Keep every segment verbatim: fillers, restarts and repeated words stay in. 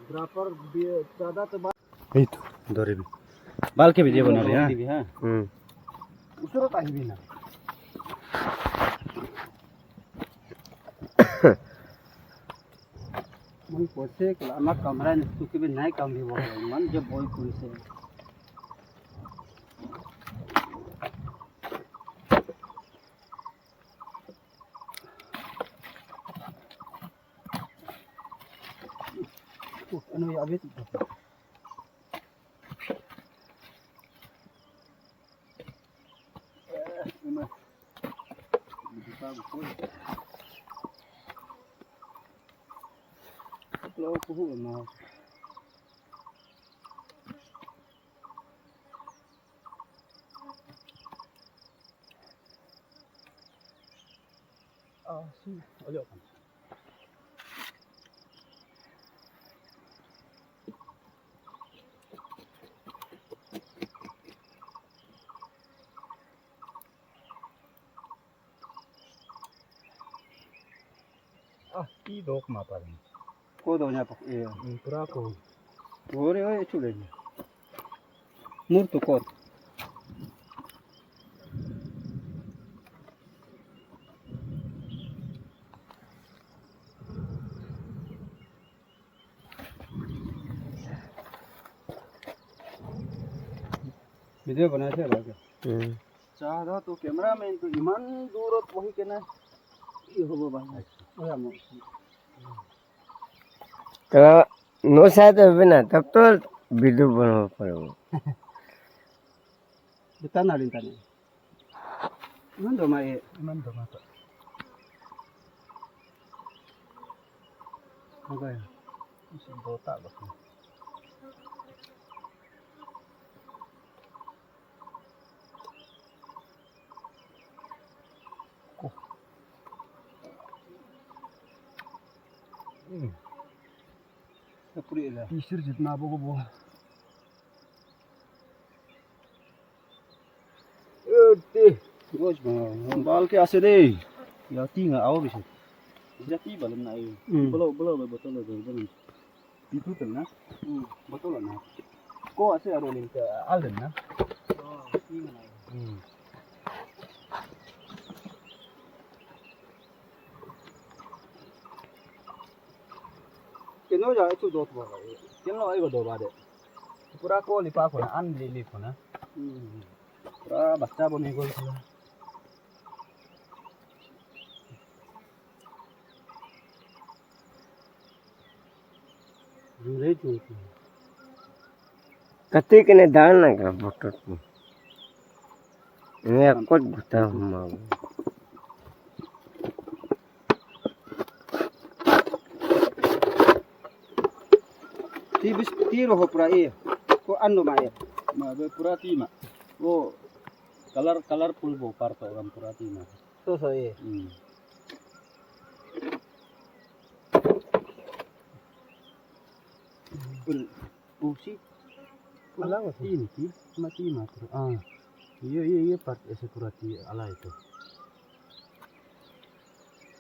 ड्रापर भी ज्यादा तो बात। यही तो, दौरे भी। बाल के वीडियो बना रहे हैं। हाँ। हम्म। उसरो ताही भी ना। मन कोसे कला ना कमरा ने सुके भी नहीं कम भी बोल रहे। मन जब बोल कौन से। Ano ya abit. Ah, si, ayo. Ah, ti dok mata ni. Ko do nya pak, iya. Hmm, pura ko. Ore, ore, chule ni. Mur tu kot. Video banai se bhai. Hmm. Chahta to cameraman to iman durot wahi kena. Ye hobo bhai. Oya mo. तो नो शायद अभी ना, तब तो वीडियो बनाना पड़ेगा। Betana lintane. Iman doma e. Iman doma to. Oke. Isin dota bak. Ko. Hmm. Tisir jitna bo ko bo. Ete. Bos, bal ke ase de. Ya, ti nga au bisi. Jati balam na ai. Hmm. Belo, belo, botol, botol. Itu tenna. Hmm, botol na. Ko ase aro nin ke al tenna. Oh, ti nga na ai. Hmm. Keno ja itu dot ba. Keno ai go do ba de. Pura ko lipa ko na, an li li ko na. Hmm. Pura baccha bone gol ko na. Jure jure. Kati kene dal na ka botot ni. Ini akut buta mau. Ti bis ti roho pura e. Ko ando ma e. Ma be pura ti ma. O color, colorful bo parto kan pura ti ma. So so e. Hmm. Ul-, oh, si. Alang, ti ni, ti. Mati ma, pura. Ah. Iya, iya, iya, part ese pura ti alai tu.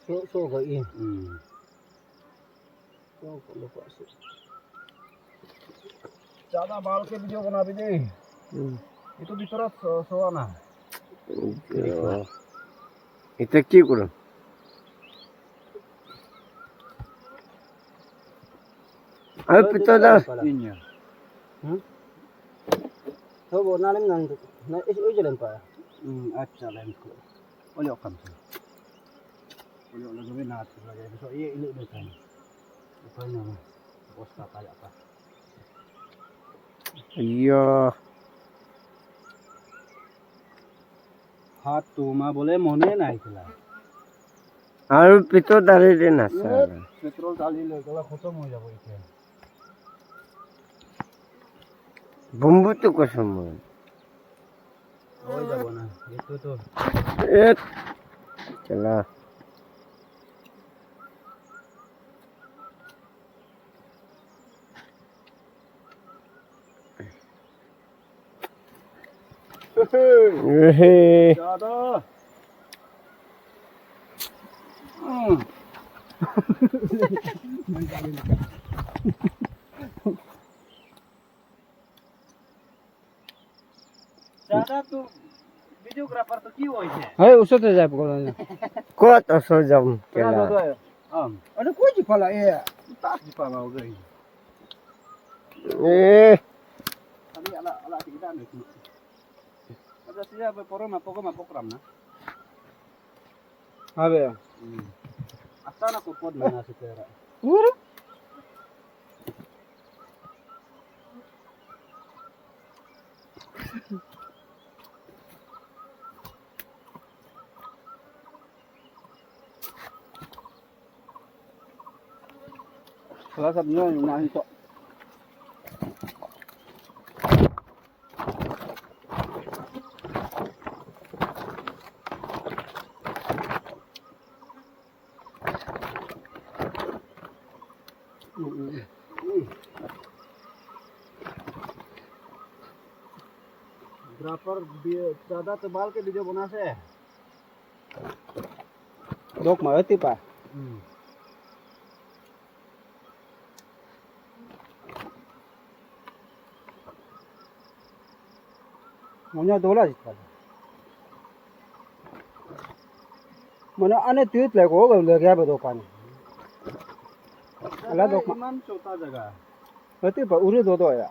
So, so ga i. Hmm. So, ko lo ko si. Jada bal ke video bana bhi de. Hmm. Itu di terus so, so ana. Iya. Itu ki kurang. Ayo, pito da. Inya. Hmm? So, bo nalim nang, na is ujalan pa. Hmm, acha len ko. Oleh okam. Oleh oleh gabe na tu lagi. So, iya, ini deh kan. Apa nama? Bos apa ya apa? Iya. Hatu ma bole mone nai kela. Aru pito dari de na sir. Petrol dali le kela khotom ho jabo ite. Bumbu tu kosam. Ho jabo na. Itu tu. Et. Kela. Hehe. Jada. Hmm. Jada tu videographer tu ki woi je? Hai, uso te jai pokok na. Kot uso jam kela. Ada koi ji pala eh. Tak ji pala oke. Eh. Tadi ala ala tidak ada tu. Ada sia be poro ma poko ma pokram na. Abe. Hmm. Asana ko pod mana sutera. Uru. Salah satunya yang naik kok. Grapher bi-, jada tebal ke video bana se. Dok ma ati pa. Hmm. Monya dola jit pa. Mana ane tut le ko le gya ba dokan. Ala dok ma. Iman chota jaga. Ati pa uri do do ya.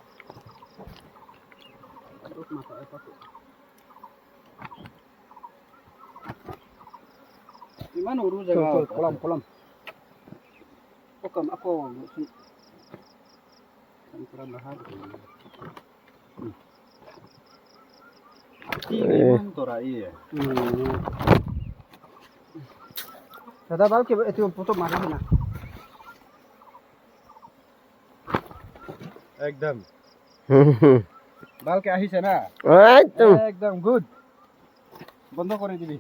Dok ma pa pa. Iman uru jaga. Chul, chul, kolam, kolam. Okam ako. Kan kurang lahar. Ati iman tora iya. Hmm. Dada bal ke itu foto mari na. Ekdam. Bal ke ahi sana. Ekdam. Ekdam good. Bondo kore dibi.